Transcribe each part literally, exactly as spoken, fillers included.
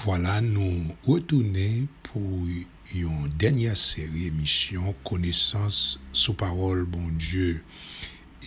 Vwala, nou retounen pou yon dènyè seri emisyon Konesans sou Pawòl Bondye.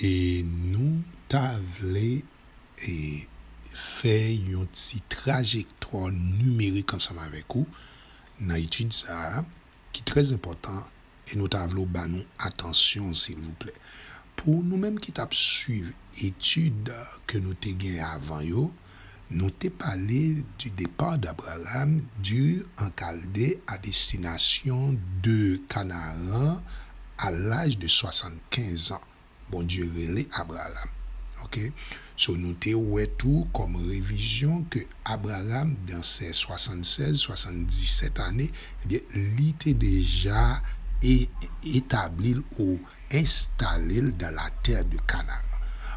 E nou ta vle e fè yon ti trajektwa nimerik ansanm avèk ou nan etid sa a, ki trè enpòtan, e nou ta vle w ba nou atansyon, silvouplè. Pou nou menm ki t ap swiv etid ke nou te gen avan yo, nou te pale du départ d'Abraham d'Ur en Chaldée à destination de Canaan à l'âge de soixante-quinze ans. Bondye rele Abraram. Ok? So, nou te wè tou kòm revizyon ke Abraram, dans ses soixante-seize, soixante-dix-sept ane, ebyen, li te deja e, etabli l ou enstale l dans la terre de Canaan.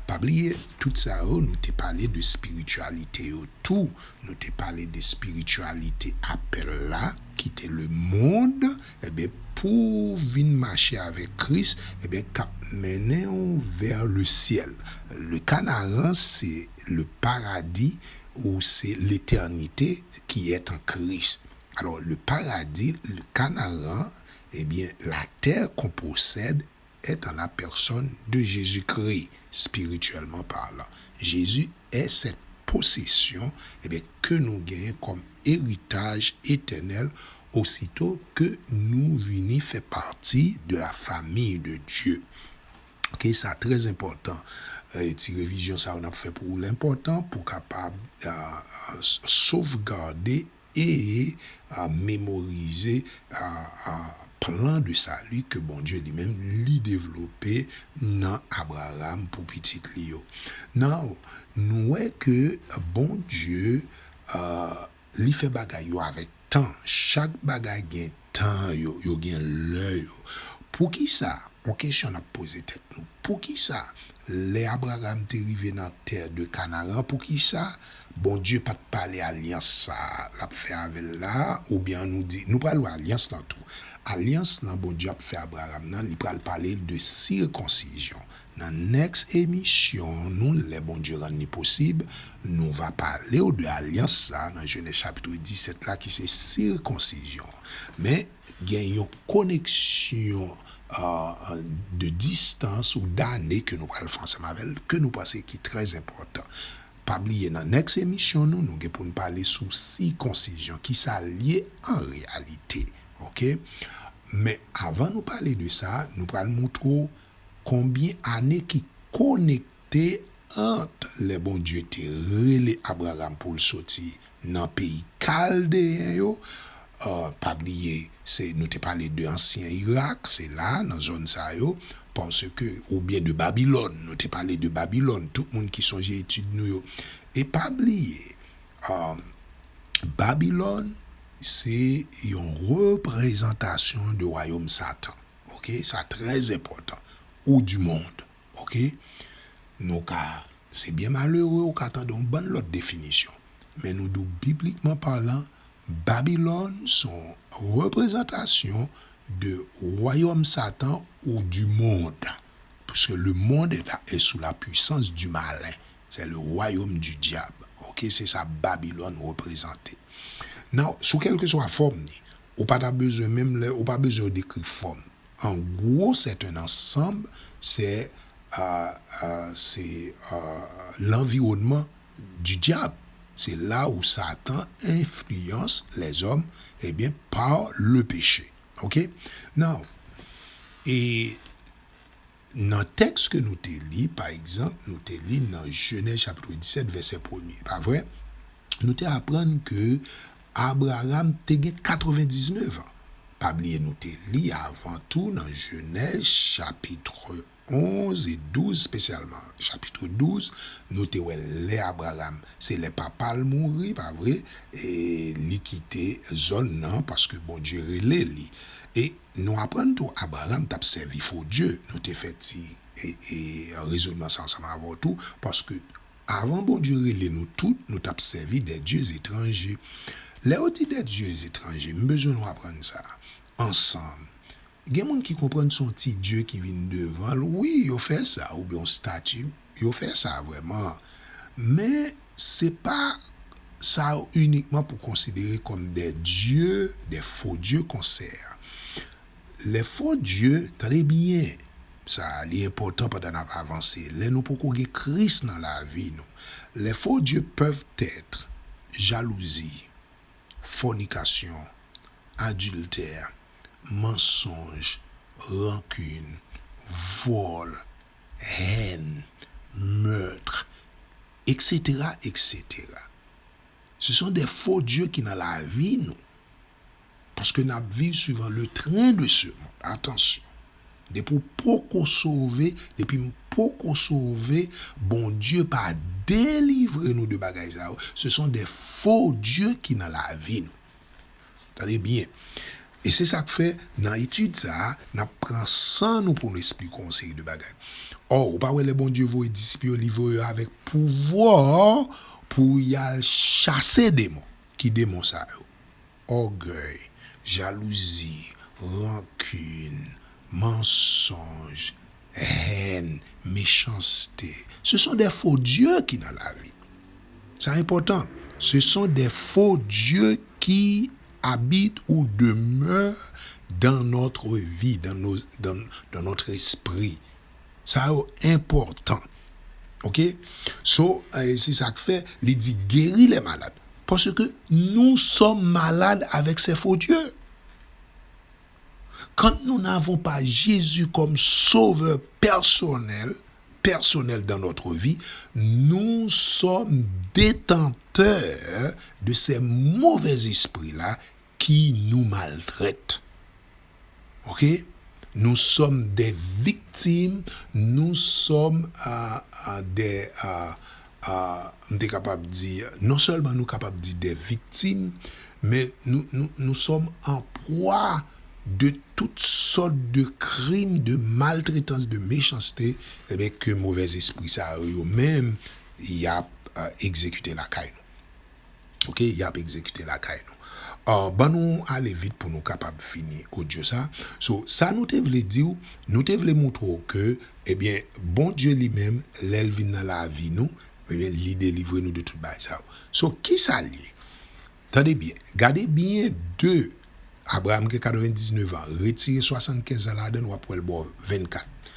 Pa bliye, tout sa yo, nou te pale de espirityalite yo tou. Nou te pale de espirityalite apèl la, kite lemonn, ebyen, pou vin mache avèk Kris, ebyen, k ap mennen w vers le ciel. Le Canaan, c'est le paradis ou c'est l'éternité qui est en Christ. Alors, le paradis, le Canaan, eh bien, la terre qu'on possède est en la personne de Jésus-Christ, spirituellement parlant. Jésus est cette possession, eh bien, ke nou genyen kòm eritaj etènèl, osito ke nou vini fè pati de la famille de Dieu. Ok, sa trè enpòtan. Eh, ti revizyon sa yo n ap fè pou ou l enpòtan pou kapab, ah, ah, s-, sovgade e, ah, memorize, ah, ah, plan de salut ke Bondye li menm li devlope nan Abraram pou pitit li yo. Now, nou wè ke Bondye, ah, li fè bagay yo avèk tan. Chak bagay gen tan yo, yo gen lè yo. Poukisa? Yon kesyon n ap poze tèt nou. Poukisa, lè Abraram te rive nan tè de Kanaran, poukisa Bondye pa t pale alyans sa a l ap fè avè l la, oubyen nou di, nou pral wè alyans lan tou. Alyans lan Bondye ap fè Abraram nan, li pral pale de sikonsizyon. Nan next emisyon nou, lè Bondye rann li posib, nou va pale w de alyans sa a nan Jenèz chapit disèt la, ki se sikonsizyon. Men, gen yon koneksyon, euh, de distance ou d'année ke nou pral fè ansanm avè l, ke nou panse ki trè enpòtan. Pa bliye, nan next emisyon nou, nou gen pou n pale sou sikonsizyon, ki sa l ye an reyalite. Ok? Men avan nou pale de sa, nou pral montre w konbyen ane ki konekte ant lè Bondye te rele Abraram pou l soti nan peyi Kaldeyen yo. Euh, pa bliye, se, nou te pale de ansyen Irak, se la, nan zòn sa yo, paske, oubyen de Babilòn, nou te pale de Babilòn, tout moun ki sonje etid nou yo. E pa bliye, euh, Babilòn, se yon reprezantasyon de wayòm Satan. Ok, sa trè enpòtan. Ou du monde. Ok? Nou ka, se byen malere, ou ka tande yon bann lòt definisyon. Men nou di w, biblikman palan, Babilòn se yon reprezantasyon de wayòm Satan ou du monde. Puisque le monde est, est sous la puissance du malin. C'est le royaume du diable. Ok, se sa Babilòn reprezante. Now, sou kèlkeswa fòm ni, ou pa ta bezwen menm lè, ou pa bezwen yo dekri fòm. En gros, c'est un ensemble, c'est, euh, euh, c'est, euh, l'environnement du diable. C'est là où Satan influence les hommes, eh bien, par le péché. Ok? Now, e nan tèks ke nou te li, pa egzanp, nou te li nan Jenèz chapit disèt, vèsè premye, pa vre? Nou te aprann ke Abraram te gen katrevendiznèf an. Pa bliye, nou te li avan tou nan Jenèz chapit onz e douz, espesyalman chapit douz, nou te wè lè Abraram, se lè papa l mouri, pa vre? E li kite zòn nan paske Bondye rele li. E nou aprann tou Abraram t ap sèvi fo dye. Nou te fè ti, e, e, rezonman sa ansanm avè w tou, paske avan Bondye rele nou tout, nou t ap sèvi des dieux étrangers. Lè yo di des dieux étrangers, m bezwen nou aprann sa ansanm. Gen moun ki konprann se yon ti dye ki vin devan l. Wi, yo fè sa, oubyen yon stati, yo fè sa vrèman. Men, se pa sa yo inikman pou konsidere kòm des dieux, des faux dieux konsè. Les faux dieux, tande byen, sa li enpòtan pandan n ap avanse, lè nou poko gen Kris nan lavi nou. Les faux dieux peuvent être jalousie, fornication, adultère, mensonge, rancune, vol, haine, meurtre, et cetera, et cetera. Ce sont des faux dieux ki nan lavi nou. Paske n ap viv suivant le train de ce monde. Atansyon. Depi w poko sove, depi m poko sove, Bondye pa delivre nou de bagay sa yo. Ce sont des faux dieux ki nan lavi nou. Tande byen. E se sa k fè, nan etid sa a, n ap pran san nou pou n esplike yon seri de bagay. Ò, ou pa wè lè Bondye voye disip yo, li voye yo avèk pouvwa pou y al chase demon. Ki demon sa yo? Ògèy, jalouzi, rankin, mansonj, hèn, mechanste. Ce sont des faux dieux ki nan lavi nou. Sa enpòtan. Ce sont des faux dieux qui habitent ou demeurent dans notre vie, dans nos, dans, dans notre esprit. Sa yo enpòtan. Ok? So, eh, se sa k fè, li di guéris les malades. Parce que nous sommes malades avec ces faux dieux. Quand nous n'avons pas Jésus comme sauveur personnel, personnel dans notre vie, nous sommes détenteurs de ces mauvais esprits-là qui nous maltraitent. Ok? Nous sommes des victimes, nous sommes euh, euh, des, euh, euh, m te kapab di, non sèlman nou kapab di des victimes, men nou, nou, nous sommes en proie de toutes sortes de crimes, de maltraitance, de méchanceté, ebyen ke movèzespri sa yo, yo menm, y ap euh, egzekite lakay nou. Ok, y ap egzekite lakay nou. Uh, ban nou ale vit pou nou kapab fini odyo sa. So, sa nou te vle di w, nou te vle moutre w ke, ebyen, Bondye li menm, lè l vin nan lavi nou, ebyen, li delivre nou de tout bagay sa yo. So, kisa l ye? Tande byen, gade byen de Abraham gen katrevendiznèf an, retire swasannkenz an ladan l, w ap wè l ba w vennkat.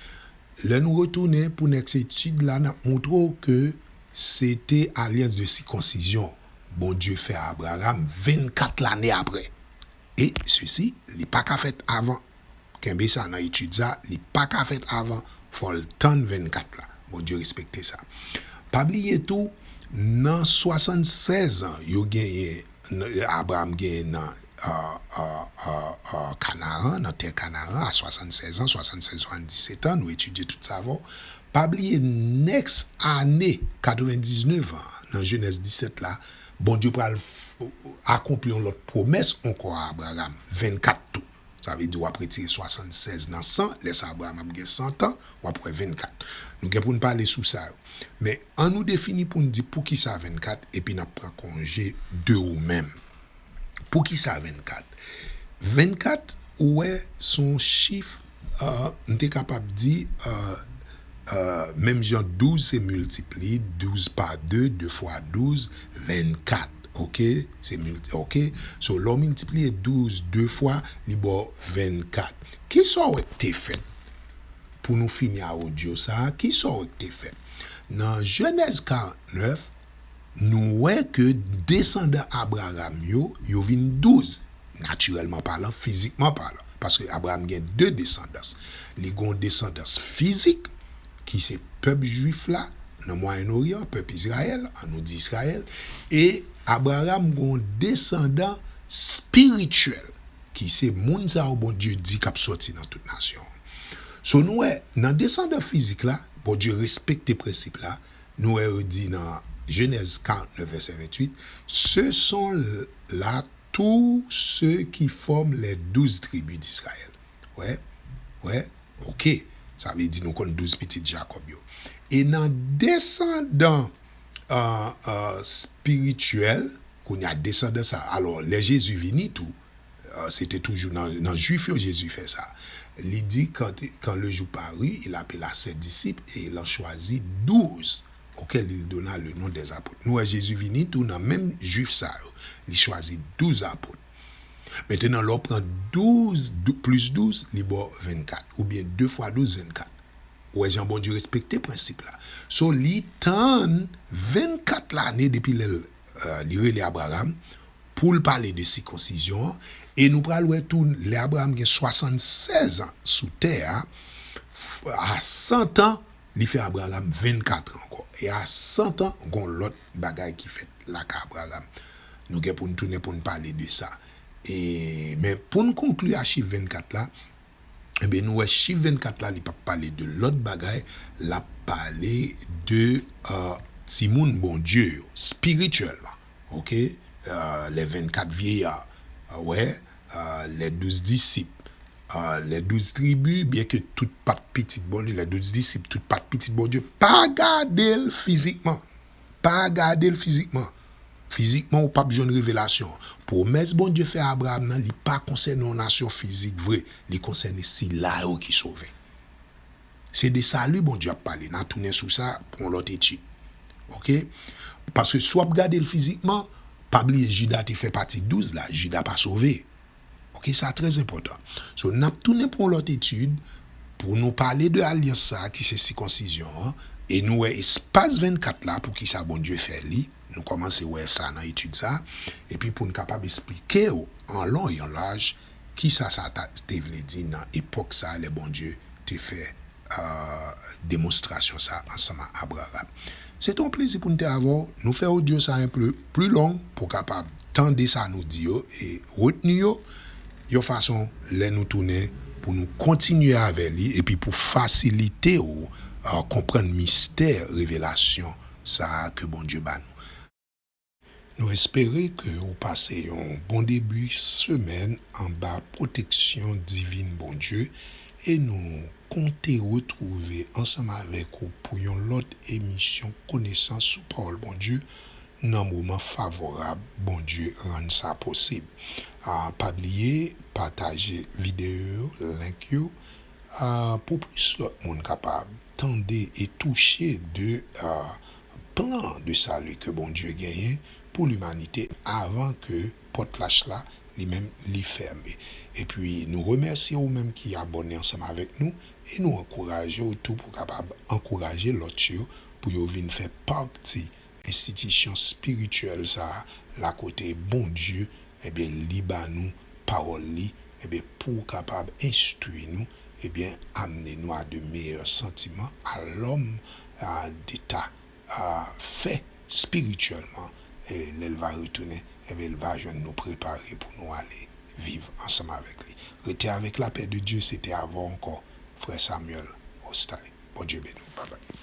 Lè nou retounen pou nèks etid la, n ap moutre w ke se te alyans de sikonsizyon Bondye fè a Abraham vennkat lane apre. E sesi, li pa ka fèt avan. Kenbe sa nan etid sa, li pa ka fèt avan. Fò l tann vennkat la. Bondye respekte sa. Pa bliye tou, nan swasannsèz an, yo genyen, n- Abraham genyen nan uh, uh, uh, uh, Kanaran, nan tè Kanaran, a swasannsèz an, swasannsèz, swasanndisèt an, nou etidye tout sa avè w. Pa bliye, nèks ane katrevendiznèf an, nan Jenèz disèt la, Bondye pral f- akonpli yon lòt pwomès ankò a Abraham, vennkat tou. Sa vle di w ap retire swasannsèz nan san, lè sa Abraham ap gen san tan, w ap wè vennkat. Nou gen pou n pale sou sa yo. Men, an nou defini pou n di poukisa vennkat, epi n ap pran konje de ou menm. Poukisa vennkat? Vennkat, ou wè, se yon chif, uh, m te kapab di, uh, uh, menm jan douz se miltipli, douz pa de, de fwa douz, vennkat. Ok? Se milti, ok? So, lè w miltipliye douz de fwa, li ba w vennkat. Kisa w wè k te fèt? Pou nou fini a odyo sa a, kisa w wè k te fèt? Nan Jenèz karantnèf, nou wè ke desandan Abraram yo, yo vin douz, natirèlman palan, fizikman palan. Paske Abraram gen de desandans. Li gen yon desandans fizik, ki se pèp jwif la, nan Mwayen Oryan, pèp Izrayèl, an nou di Izrayèl, e Abraram gen yon desandan espirityèl, ki se moun sa yo Bondye di k ap sòti nan tout nasyon an. So nou wè, nan desandan fizik la, Bondye respekte prensip la, nou wè yo di nan Jenèz karantnèf vèsè venntuit, ce sont là tous ceux qui forment les douze tribus d'Israël. Wè, wè, ok. Sa vle di nou konn douz pitit Jakòb yo. E nan desandan uh, uh, espirityèl, kounye a desandan sa, alò, lè Jezi vini tou, uh, se te toujou nan, nan Jwif yo Jezi fè sa. Li di, quand, quand le jour parut, il appela ses disciples et il en choisit douze. Ok, li dona le non des apôtres. Nou wè Jezi vini tou nan menm Jwif sa yo. Li chwazi douz apot. Mentenan, lè w pran douz, dou-, plis douz, li ba w vennkat. Oubyen de fwa douz, vennkat. Ou wè jan Bondye respekte prensip la. So, li tann vennkat lane depi lè l, euh, li rele Abraram pou l pale de sikonsizyon an. E nou pral wè tou, lè Abraram gen swasannsèz an sou tè a, f-, a san an, li fè Abraram vennkat an ankò. E a san an, gon lòt bagay ki fèt lakay Abraram. Nou gen pou n tounen pou n pale de sa. E, men pou n konkli a chif vennkat la, enben, nou wè chif vennkat la, li p ap pale de lòt bagay, l ap pale de, euh, timoun Bondye yo, espirityèlman. Ok? Euh, les vingt-quatre vieillards, euh, wè, euh, les douze disciples, euh, les douze tribus, byenke tout pa t pitit Bondye, les douze disciples, tout pa t pitit Bondye, pa gade l fizikman. Pa gade l fizikman. Fizikman, ou p ap jwenn revelasyon. Pwomès Bondye fè Abraram nan, li pa konsène yon nasyon fizik vre. Li konsène sila yo ki sove. Se de sali Bondye ap pale. N a tounen sou sa pou yon lòt etid. Ok? Paske si w ap gade l fizikman, pa bliye Jida te fè pati douz la. Jida pa sove. Ok, sa trè enpòtan. So, n ap tounen pou yon lòt etid pou nou pale de alyans sa a ki se sikonsizyon an, e nou wè espas vennkat la, poukisa Bondye fè li. Nou kòmanse wè sa nan etid sa, epi pou n kapab esplike w an lon e an laj kisa sa ta, te vle di nan epòk sa a, lè Bondye te fè euh, demonstrasyon sa ansanm ak Abraram. Se te yon plezi pou n te avè w. Nou fè odyo sa yon pli, pli long pou w kapab tande sa nou di yo e retni yo, yon fason lè nou tounen pou nou kontinye avè li epi pou fasilite w, euh, konprann mistè revelasyon sa a ke Bondye ba nou. Nou espere ke ou pase yon bon debi semèn anba pwoteksyon divin Bondye e nou konte retwouve ansanm avèk ou pou yon lòt emisyon Konesans sou Pawòl Bondye nan moman favorab Bondye rann sa posib. A, pa bliye pataje videyo yo, link yo, a, pou plis lòt moun kapab tande e touche de, a, plan de sali ke Bondye genyen pou limanite avan ke pòt lach la, li menm, li fèmen. Epi, nou remèsye ou menm ki abòne ansanm avèk nou, e nou ankouraje w tou pou w kapab ankouraje lòt yo pou yo vin fè pati enstitisyon espirityèl sa a, la kote Bondye, ebyen, li ba nou pawòl li, ebyen, pou w kapab enstwi nou, ebyen, amener nou à de meilleurs sentiments, à l'homme, à d'état, à fait spirituellement. E lè l va retounen, ebyen, l va jwenn nou prepare pou nou ale viv ansanm avèk li. Rete avèk lapè de Dye, se te avè w ankò, frè Samuel Ostay. Bondye beni w. Babay.